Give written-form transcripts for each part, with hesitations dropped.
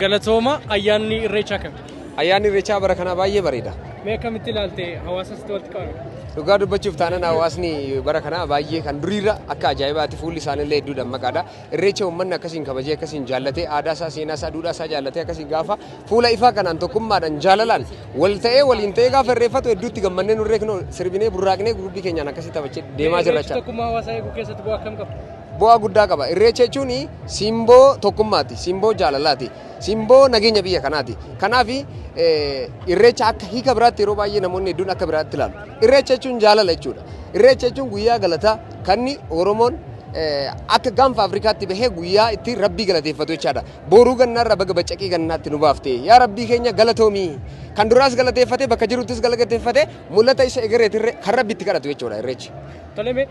Galatooma, ayyaanni Irreechaa kami? Ayyaanni Irreechaa bara kanaa baay'ee bareeda. Mee akkamitti ilaalte hawaasa sitti walitti qabame? Dhugaa dubbachuuf taanaan hawaasni bara kanaa baay'ee kan duriirra akka ajaa'ibaatti fuulli isaaniillee hedduu dammaqaadha. Irreecha uummanni akkasiin kabajee, akkasiin jaallatee, aadaa isaa, seenaa isaa, duudhaa isaa jaallatee, akkasiin gaafa fuula ifaa kanaan tokkummaadhaan jaalalaan wal ta'ee waliin ta'ee gaafa irreeffatu hedduutti gammannee nurree kunoo sirbinee burraaqnee guruppii keenyaan akkasii taphachee deemaa jirra Irreechi jechaadha. Tokkummaa hawaasaa eeguu keessatti bu'aa akkam qaba? Bu'aa guddaa qaba. Irreecha jechuun simboo tokkummaati, simboo jaalalaati, simboo nageenya biyya kanaati. Kanaaf irreecha akka hiika biraatti yeroo baay'ee namoonni hedduun akka biraatti ilaalu. Irreecha jechuun jaalala jechuudha. Irreecha jechuun guyyaa galataa kan Oromoon akka gaanfa Afrikaatti bahee guyyaa itti rabbii galateeffatu jechaadha. Booruu gannaarra baga baccaqii gannaatti nu baafte. Yaa rabbii keenya galatoomii. Kan duraas galateeffate, bakka jiruttis galateeffate, mul'ata isa egereetirre kan rabbi itti kadhatu jechuudha irreechi. Tole, mee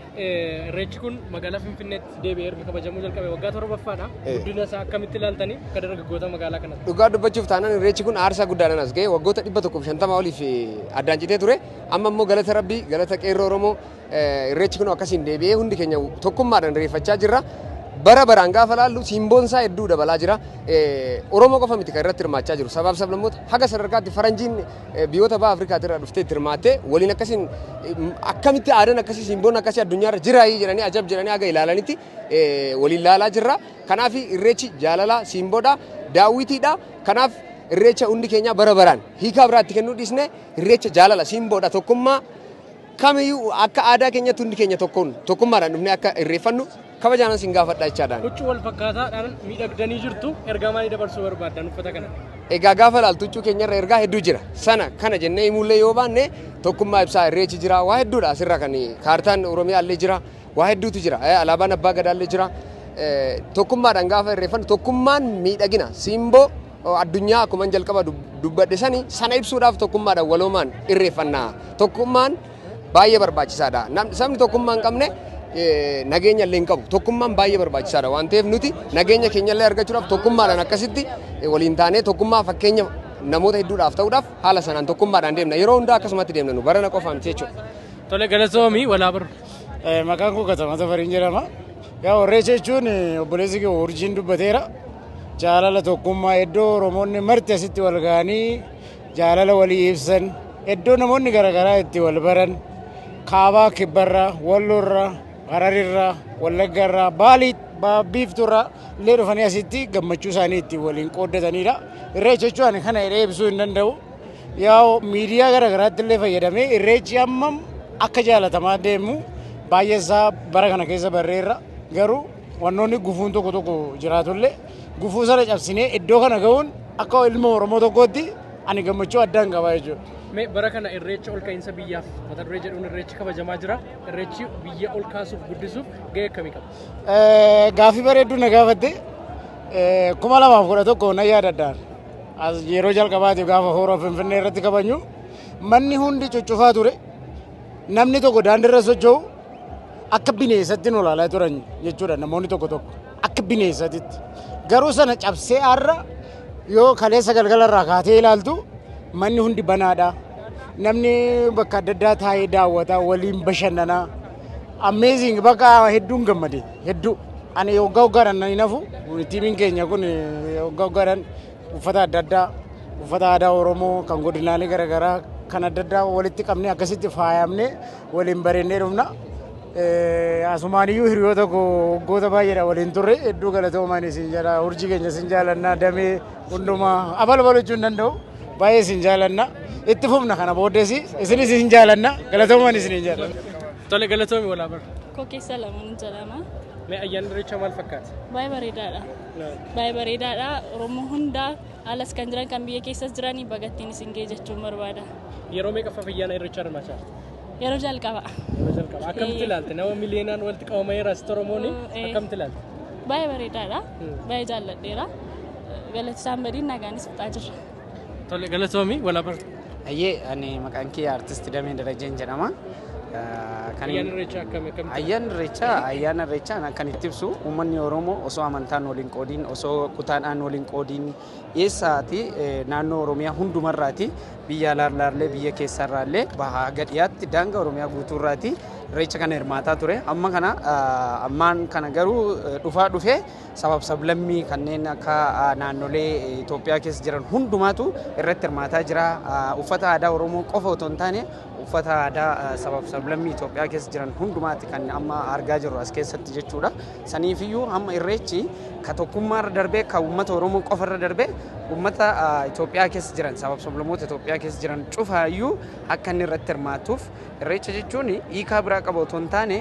Irreechi kun magaalaa Finfinneetti deebi'ee erga kabajamuu jalqabe waggaa torbaffaadha. Guddina isaa akkamitti ilaaltanii akka dargaggoota magaalaa kanatti? Dhugaa dubbachuuf taanaan irreechi kun aarsaa guddaadhaan as ga'e. Waggoota 150 oliif addaan citee ture. Amma immoo galata rabbii, galata qeerroo Oromoo, irreechi kun akkasiin deebi'ee hundi keenya tokkummaadhaan irreeffachaa jirra. Bara baraan gaafa laallu simboon isaa hedduu dabalaa jira. Oromoo qofa miti kan irratti hirmaachaa jiru. Sabaaf sablammoota haga sadarkaatti faranjiin biyyoota baha Afrikaatti irraa dhuftee itti hirmaattee waliin akkasiin akkamitti aadaan akkasii, simboon akkasii addunyaarra jiraayii jedhanii ajab jedhanii haga ilaalanitti waliin laalaa jirra. Kanaaf irreechi jaalala, simboodha, daawwitiidha. Kanaaf irreecha hundi keenya bara baraan hiikaa biraatti kennuu dhiisne, irreecha jaalala, simboodha, tokkummaa kamiyyuu akka aadaa keenyatti hundi keenya tokkoon tokkummaadhaan dhufnee akka irreeffannu kabajaanan sin gaafadha jechaadhaan. Huccuu wal fakkaataadhaan miidhagdanii jirtu, ergaa maalii dabarsuu barbaaddan uffata kana? Egaa gaafa ilaaltu huccuu keenyarra ergaa hedduu jira. Sana kana jennee himuullee yoo baanne tokkummaa ibsaa irreechi jira, waa hedduudha asirra kan kaartaan Oromiyaa illee jira, waa hedduutu jira, alaabaan abbaa gadaa illee jira. Tokkummaadhaan gaafa irreeffannu tokkummaan miidhagina simboo addunyaa akkuma jalqaba dubbadhe sani sana ibsuudhaaf tokkummaadhaan waloomaan irreeffanna. Tokkummaan baay'ee barbaachisaadha. Sabni tokkummaa hin qabne nageenya illee hin qabu. Tokkummaan baay'ee barbaachisaadha waan ta'eef nuti nageenya keenya illee argachuudhaaf tokkummaadhaan akkasitti waliin taanee tokkummaa fakkeenya namoota hedduudhaaf ta'uudhaaf haala sanaan tokkummaadhaan deemna. Yeroo hundaa akkasumatti deemna, nu barana qofa miti jechuudha. Tole, galatoomii, walaa barru. Maqaan koo Katamaa Tafariin jedhama. Yaa Irreecha jechuun obboleessi kee Urjiin dubbateera. Jaalala, tokkummaa, iddoo Oromoonni marti asitti wal ga'anii jaalala walii ibsan, iddoo namoonni garaagaraa itti wal baran, kaabaa kibbarraa, walloorraa, hararirraa, wallaggarraa, baalii, biiftuurraa illee dhufanii asitti gammachuu isaanii itti waliin qooddatanidha. Irreecha jechuun ani kana jedhee ibsuu hin danda'u. Yaa miidiyaa garaagaraatti illee fayyadamee irreechi hammam akka jaalatamaa deemu baay'ee isaa bara kana keessa barreerra. Garuu wannoonni gufuun tokko tokko jiraatullee gufuu sana cabsinee iddoo kana ga'uun akka ilma Oromoo tokkootti ani gammachuu addaan qaba jechuudha. Mee bara kana irreecha ol ka'iinsa biyyaaf mata duree jedhuun irreechi kabajamaa jira. Irreechi biyya ol kaasuuf guddisuuf gahee akkamii qaba? Gaaffii bareedduu na gaafatte. 2011 na yaadadhaan. As yeroo jalqabaatiif gaafa hoora Finfinnee irratti kabajnu manni hundi cuccufaa ture. Namni tokko daandiirra socho'u akka bineensatti nu ilaalaa turan jechuudha namoonni tokko tokko akka bineensatitti. Garuu sana cabsee har'a yoo kaleessa galgala irraa kaatee ilaaltu manni hundi banaadha. Namni bakka adda addaa taa'ee daawwata, waliin bashannanaa. Amazing, bakka hedduun gammade hedduu. Ani waggaa waggaadhaan nan hin hafu. Tiimiin keenya kun waggaa waggaadhaan uffata adda addaa, uffata aadaa Oromoo kan godinaalee garaagaraa kan adda addaa walitti qabnee akkasitti faayamnee waliin bareennee dhufna. Asumaaniyyuu hiriyoota koo waggoota baay'eedha waliin turre hedduu galatoomaan isin jedha. Urjii keenya isin jaalannaa, damee hundumaa abal abaluu jechuu hin danda'u, baay'ee isin jaalanna. Itti fufna kana booddees isinis isin jaalanna, galatoomaan isin jedha. Tole, galatoomi, walaa barru. Kokee Salamuun jedhama. Mee ayyaanni irreechaa maal fakkaata? Baay'ee bareedaadha. Baay'ee bareedaadha. Oromoo hundaa alas kan jiran, kan biyya keessas jiran bagattiin isin ga'e jechuun barbaada. Yeroo meeqaffaaf ayyaana irreechaa hirmaachaa jirta? Yeroo jalqaba. Yeroo jalqaba. Akkamitti ilaalte? Nama miliyoonaan walitti qabameera asitti Oromoon, akkamitti ilaalte? Baay'ee bareedaadha. Baay'ee jaalladheera. Galatisaan badiin nagaanis fixaa jirra. Tole, galatoomi, walaa barru. Ayyee, ani maqaan kiyya Artist Damee Darajeen jedhama. Kan Ayyaanni irreechaa akkami akkamitti? Ayyaana irreechaa kan itti ibsu uummanni Oromoo osoo amantaan waliin qoodiin, osoo kutaadhaan waliin qoodiin, eessaati naannoo Oromiyaa hundumarraati, biyya alaarraallee, biyya keessarraallee, bahaa haga dhiyaatti daangaa Oromiyaa guutuurraati Irreecha kana hirmaataa ture. Amma kana ammaan kana garuu dhufaa dhufee sabab sablammii kanneen akka naannolee Itoophiyaa keessa jiran hundumaatu irratti hirmaataa jira. Uffata aadaa Oromoo qofa otoo hin taane uffata aadaa sabab sablammii Itoophiyaa keessa jiran hundumaati kan amma argaa jirru as keessatti jechuudha. Saniifiyyuu amma Irreechi ka tokkummaa irra darbee, ka uummata Oromoo qofa irra darbee, uummata Itoophiyaa keessa jiran, sabab sablammoota Itoophiyaa keessa jiran cufaayyuu akka inni irratti hirmaatuuf. Irreecha jechuun hiikaa biraa qaba otoo hin taane,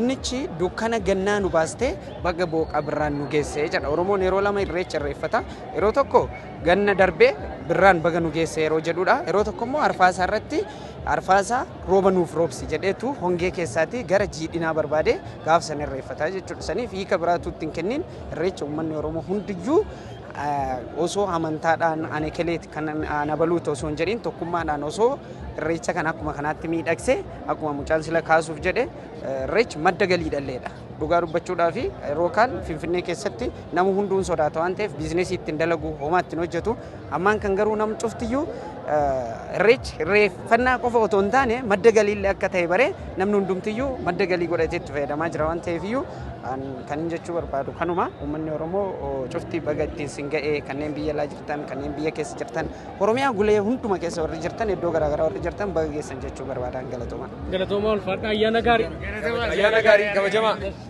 innichi dukkana gannaa nu baastee baga booqa birraan nu geesse jedha. Oromoon yeroo lama Irreecha irreeffata. Yeroo tokko ganna darbee birraan baga nu geesse yeroo jedhudha. Yeroo tokko immoo arfaasaa irratti arfaasaa rooba nuuf roobsi jedheetu hongee keessaatii gara jiidhinaa barbaade gaaf san irreeffata jechuudha. Saniif hiika biraatu itti hin kennin. Irreecha uummanni Oromoo hundiyyuu osoo amantaadhaan ani keleeti kan ana baluuti osoo hin jedhin, tokkummaadhaan osoo Irreecha kana akkuma kanaatti miidhagse, akkuma mucaan sila kaasuuf jedhe, Irreechi madda galii dhalleedha. Dhugaa dubbachuudhaa fi yeroo kaan Finfinnee keessatti nama hunduun sodaata waan ta'eef biizinesii ittiin dalagu homaa ittiin hojjetu. Ammaan kan garuu nam cuftiyyuu Irreechi irreeffannaa qofa otoo hin taane madda galiillee akka ta'e baree namni hundumtiyyuu madda galii godhatee itti fayyadamaa jira waan ta'eef iyyuu, kan inni jechuu barbaadu kanuma. Uummanni Oromoo cufti baga ittiin sin ga'ee. Kanneen biyya alaa jirtan, kanneen biyya keessa jirtan, Oromiyaa gulee hunduma keessa warri jirtan, iddoo garaagaraa warri jirtan, baga geessan jechuu barbaadan. Galatooma. Galatoomaa, ulfaadha, ayyaana gaarii. Ayyaana gaarii kabajamaa.